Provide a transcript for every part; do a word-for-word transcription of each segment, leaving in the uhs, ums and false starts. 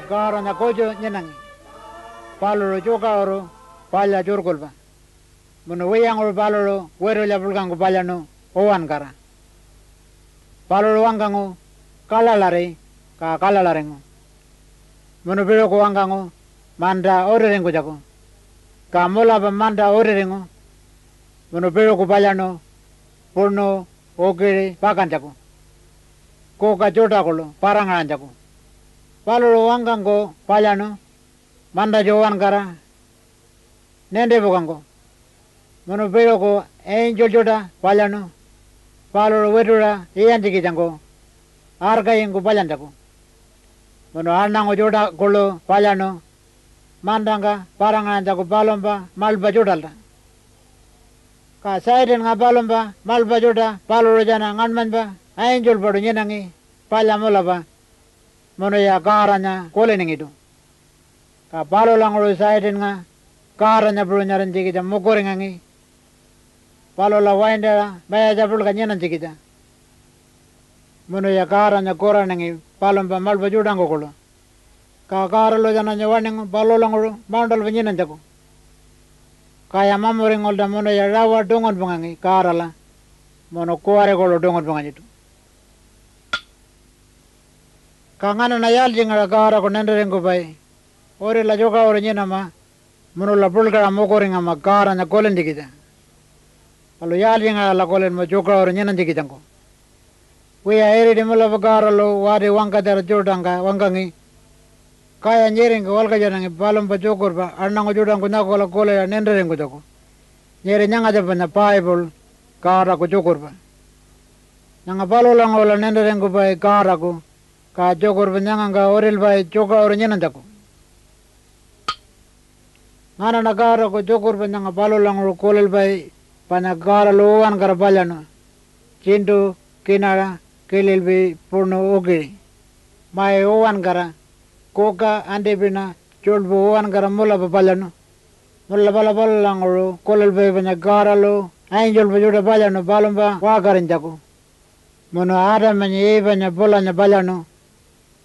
Godanya kutju nyinangi. Paluṟu tjukaṟuru palya tjurkulpa. Munu wiyanguṟu paluṟu witulya puḻkangku palyaṉu uwankara. Paluṟu wangkangu, "Kaḻaḻari," ka kaḻaḻaringu. Munu piṟuku wangkangu, "Manta utiringkunytjaku." Ka mulapa manta utiringu, munu piṟuku palyaṉu puṉu ukiṟi pakantjaku, kuka tjuṯa kuḻu para-ngaṟanytjaku. Paluṟu wangkangku palyaṉu mantatji uwankara nintipukangku, munu piṟuku angel tjuṯa palyaṉu paluṟu wituṟa iyantjikitjangku arkayingku palyantjaku. Munu aṉangu tjuṯa kuḻu palyaṉu mantangka para-ngaṟanytjaku palumpa maḻpa tjuṯalta. Ka Satannga palumpa maḻpa tjuṯa paluṟu tjana ngaṉmanypa angelpaṯu nyinangi palya mulapa, munuya Godanya kuliningiṯu. Ka palulanguṟu Satannga Godanya puṟunyarinytjikitja mukuringangi, palula waintaṟa mayatja puḻka nyinanytjikitja. Munuya Godanya kuraningi palumpa maḻpa tjuṯangku kuḻu. Ka Godalu tjananya waṉingu palulanguṟu mauṉṯalpa nyinanytjaku. Kaya mamuringulta munuya rawa tungunpungangi Godala, munu kuwari kuḻu tungunpunganyiṯu. Ka nganaṉa yaaltjingaṟa Godaku nintiringkupai? Utila tjukaṟuru nyinama munula puḻkaṟa mukuringama Godanya kulintjikitja. Palu yaaltjingaṟala kulinma tjukaṟuru nyinanytjikitjangku? Wiya, iriti mulapa Godalu wati wangkatjara tjuṯangka wangkangi, kaya nyiringka walkatjunangi palumpa tjukurpa aṉangu tjuṯangku nyakula kuliṟa nintiringkunytjaku. Nyiri nyangatja panya Bible Godaku tjukurpa. Nyanga palulanguṟula nintiringkupai Godaku, ka tjukurpa nyangangka utilpai tjukaṟuru nyinanytjaku. Nganaṉa Godaku tjukurpa nyanga palulanguṟu kulilpai, panya Godalu uwankara palyaṉu tjiṉṯu, kinaṟa, kililpi, puṉu, ukiṟi, mai uwankara, kuka, antipina, tjuḻpu uwankara mulapa palyaṉu. Munula pala palulanguṟu kulilpai panya Godalu angelpa tjuṯa palyaṉu palumpa waṟkarinytjaku. Munu Adamanya Iipanya pulanya palyaṉu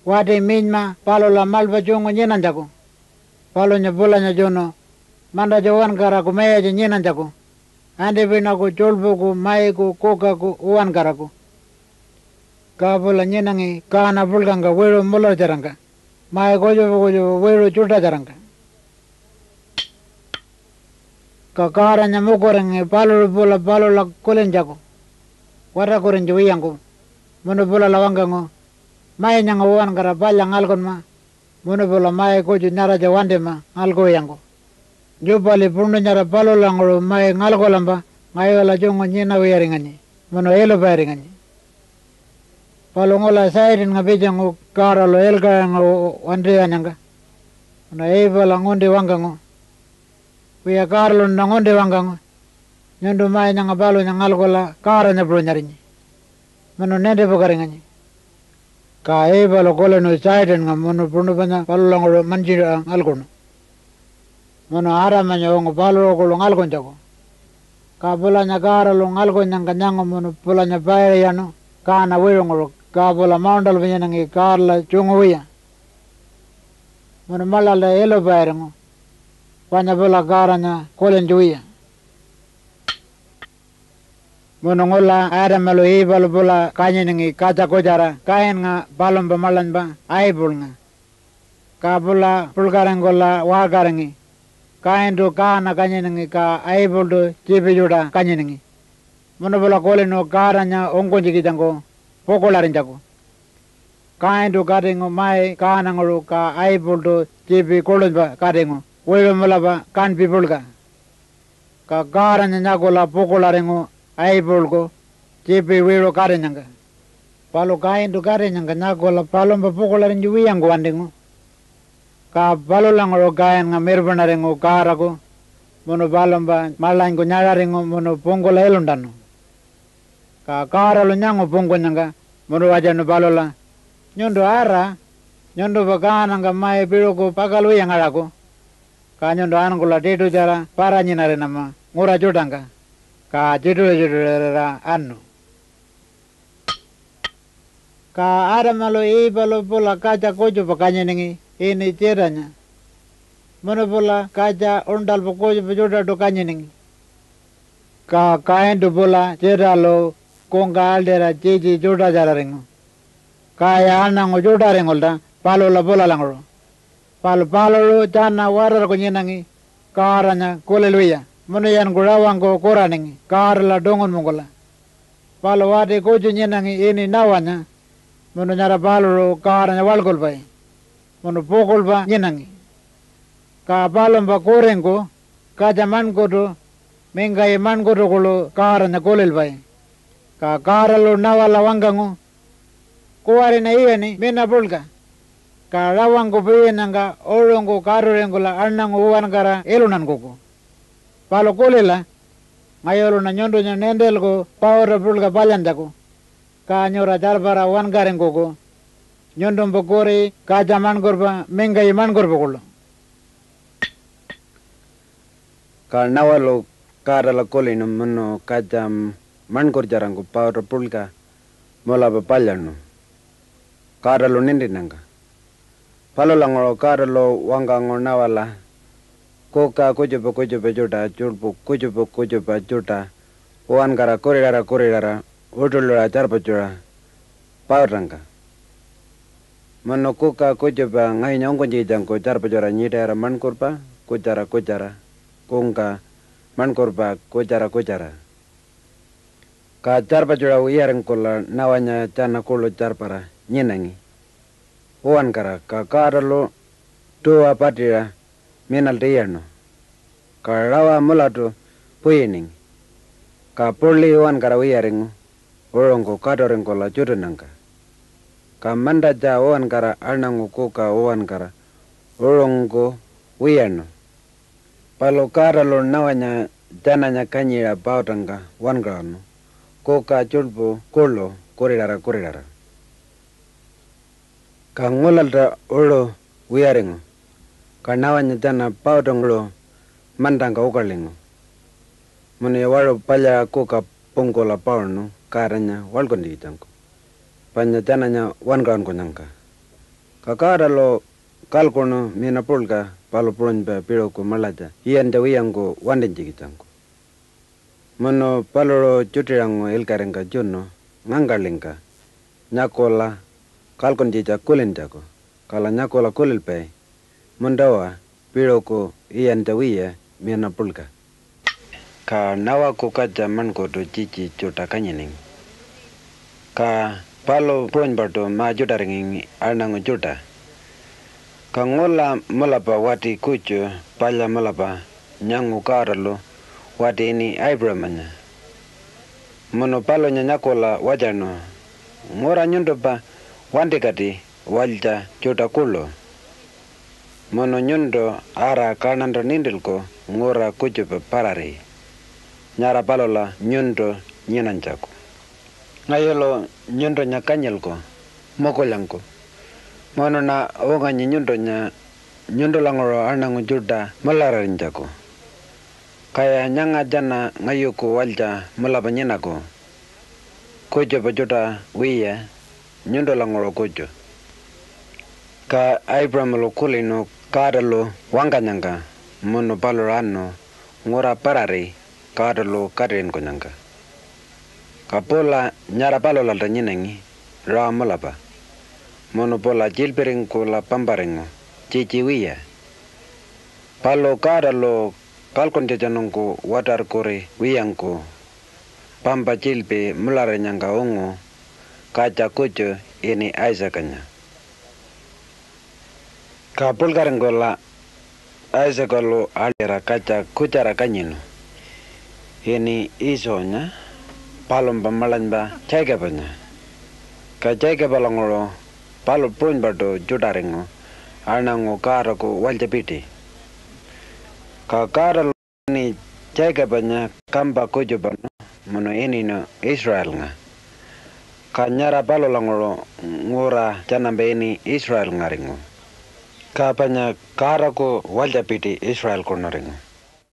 wati minyma palula maḻpa tjungu nyinanytjaku, palunya pulanya tjunu mantatja uwankaraku mayatja nyinanytjaku, antipinaku, tjuḻpuku, maiku, kukaku uwankaraku. Ka pula nyinangi kaana puḻkangka wiṟu mulartjarangka, mai kutjupa kutjupa wiṟu tjuṯatjarangka. Ka Godanya mukuringi paluṟu pula palula kulintjaku watarkurinytja wiyangku, munu pulala wangkangu, "Mai nyanga uwankara palya ngalkunma, munu pula mai kutju nyaratja wantima ngalkuwiyangku. Nyupali puṉu nyara palulanguṟu mai ngalkulampa ngayula tjungu nyinawiyaringanyi munu ilupairinganyi." Palu ngula Satannga pitjangu Godalu ilkaṟinguṟu wantiṟannyangka, munu Iipala ngunti wangkangu, "Wiya, Godaluṉa ngunti wangkangu, 'Nyuntu mai nyanga palunya ngalkula Godanya puṟunyarinyi munu nintipukatinganyi.'" Ka Iipalu kulinu Satannga munu puṉu panya palulanguṟu mantjiṟa ngalkuṉu, munu Adamanya ungu paluṟu kuḻu ngalkuntjaku. Ka pulanya Godalu ngalkunnyangka nyangu munu pulanya pairiyaṉu kaana wiṟunguṟu, ka pula mauṉṯalpa nyinangi Godala tjungu wiya. Munu maḻalta ilupairingu, panya pula Godanya kulintja wiya. Munu ngula Adamalu Iipalu pula kanyiningi katja kutjara Kainnga palumpa maḻanypa Aipulnga. Ka pula puḻkaringkula waṟkaringi. Kaintu kaana kanyiningi, ka Aipultu tjiipi tjuṯa kanyiningi. Munu pula kulinu Godanya ungkunytjikitjangku pukuḻarinytjaku. Kaintu katingu mai kaananguṟu, ka Aipultu tjiipi kuḻunypa katingu wiṟu mulapa kanpi puḻka. Ka Godanya nyakula pukuḻaringu Aipulku tjiipi wiṟu katinyangka. Palu Kaintu katinyangka nyakula palumpa pukuḻarinytja wiyangku wantingu. Ka palulanguṟu Kainnga mirpaṉaringu Godaku munu palumpa maḻanyku nyaṟaringu munu pungkula iluntanu. Ka Godalu nyangu pungkunyangka munu watjanu palula, "Nyuntu ara, nyuntumpa kaanangka mai piṟuku pakalwiya ngaṟaku, ka nyuntu ankula tiṯutjara para-nyinarinama ngura tjuṯangka." Ka tjituṟu-tjituṟurira anu. Ka Adamalu Iipalu pula katja kutjupa kanyiningi ini Tjitanya. Munu pula katja uṉṯalpa kutjupa tjuṯaṯu kanyiningi. Ka Kaintu pula Tjitalu kungka aḻṯira tjitji tjuṯatjararingu, kaya aṉangu tjuṯaringulta palula pulalanguṟu. Palu paluṟu tjana watarku nyinangi Godanya kulilwiya munuyanku rawangku kuraningi Godala tungunpungkula. Palu wati kutju nyinangi ini Nawanya, munu nyara paluṟu Godanya waḻkulpai, munu pukuḻpa nyinangi. Ka palumpa kuringku katja maṉkurtu, mingkayi maṉkurtu kuḻu Godanya kulilpai. Ka Godalu Nawala wangkangu, "Kuwariṉa iyaṉi mina puḻka, ka rawangku piṟinyangka uṟungku katuringkula aṉangu uwankara iluntankuku. Palu kulila, ngayuluṉa nyuntunya nintilku pauta puḻka palyantjaku, ka nyura tjarpara wankaringkuku nyuntumpa kuri katja maṉkurpa, mingkayi maṉkurpa kuḻu." Ka Nawalu Godala kulinu munu katja maṉkurtjarangku pauta puḻka mulapa palyaṉu Godalu nintinnyangka. Palulanguṟu Godalu wangkangu Nawala, "Kuka kutjupa kutjupa tjuṯa, tjuḻpu kutjupa kutjupa tjuṯa uwankara kuriṟara kuriṟara uṯuḻuṟa tjarpatjuṟa pautangka. Munu kuka kutjupa ngayunya ungkunytjikitjangku tjarpatjuṟa nyiṯayira maṉkurpa kutjara kutjara, kungka maṉkurpa kutjara kutjara." Ka tjarpatjuṟa wiyaringkula Nawanya tjana kuḻu tjarpara nyinangi uwankara, ka Godalu tuwa patiṟa minalta iyaṉu, ka rawa mulatu puyiningi. Ka puḻi uwankara wiyaringu uṟungku katuringkula tjutunnyangka. Ka mantatja uwankara aṉangu kuka uwankara uṟungku wiyaṉu. Palu Godalu Nawanya tjananya kanyiṟa pautangka wankaṟunu kuka tjuḻpu kuḻu kuriṟara kuriṟara. Ka ngulalta uṟu wiyaringu, ka Nawanya tjana pautanguṟu mantangka ukalingu. Munuya waṟu palyaṟa kuka pungkula pauṉu Godanya waḻkuntjikitjangku, panya tjananya wankaṟunkunyangka. Ka Godalu kalkuṉu mina puḻka palu puṟunypa piṟuku maḻatja iyantja wiyangku wantinytjikitjangku. Munu paluṟu tjuṯiṟangu ilkaṟingka tjunu ngangkaḻingka nyakula kalkuntjitja kulintjaku, kala nyakula kulilpai, "Muntawa, piṟuku iyantja wiya mina puḻka." Ka Nawaku katja maṉkurtu tjitji tjuṯa kanyiningi. Ka palu puṟunypaṯu ma-tjuṯaringangi aṉangu tjuṯa. Ka ngula mulapa wati kutju palya mulapa nyangu Godalu wati ini Aipuṟamanya. Munu palunya nyakula walytjaṉu, "Ngura nyuntumpa wantikati walytja tjuṯa kuḻu. Munu nyuntu ara kaṉanta nintilku ngura kutjupa parari nyara palula nyuntu nyinanytjaku. Ngayulu nyuntunya kanyilku mukulyangku, munuṉa unganyi nyuntunya nyuntulanguṟu aṉangu tjuṯa mulararinytjaku. Kaya nyanga tjana ngayuku walytja mulapa nyinaku, kutjupa tjuṯa wiya, nyuntulanguṟu kutju." Ka Aipuṟamalu kulinu Godalu wangkanyangka munu paluṟu anu ngura parari Godalu katiṟinkunyangka. Ka pula nyara palulalta nyinangi rawa mulapa, munu pula tjiḻpiringkula pamparingu tjitji wiya. Palu Godalu kalkuntjatjanungku watarkuri wiyangku pampa tjiḻpi mulararinyangka ungu katja kutju ini Isaacanya. Ka puḻkaringkula Isaaclu aḻira katja kutjara kanyinu ini Esaunya, palumpa maḻanypa Jacobanya. Ka Jacobalanguṟu palu puṟunypaṯu tjuṯaringu aṉangu Godaku walytja piṯi. Ka Godalu ini Jacobanya kampa kutjupanu munu ininu Israelnga. Ka nyara palulanguṟu ngura tjanampa ini Israel ngaringu. Ka panya Godaku walytja piṯi Israelkunuringu.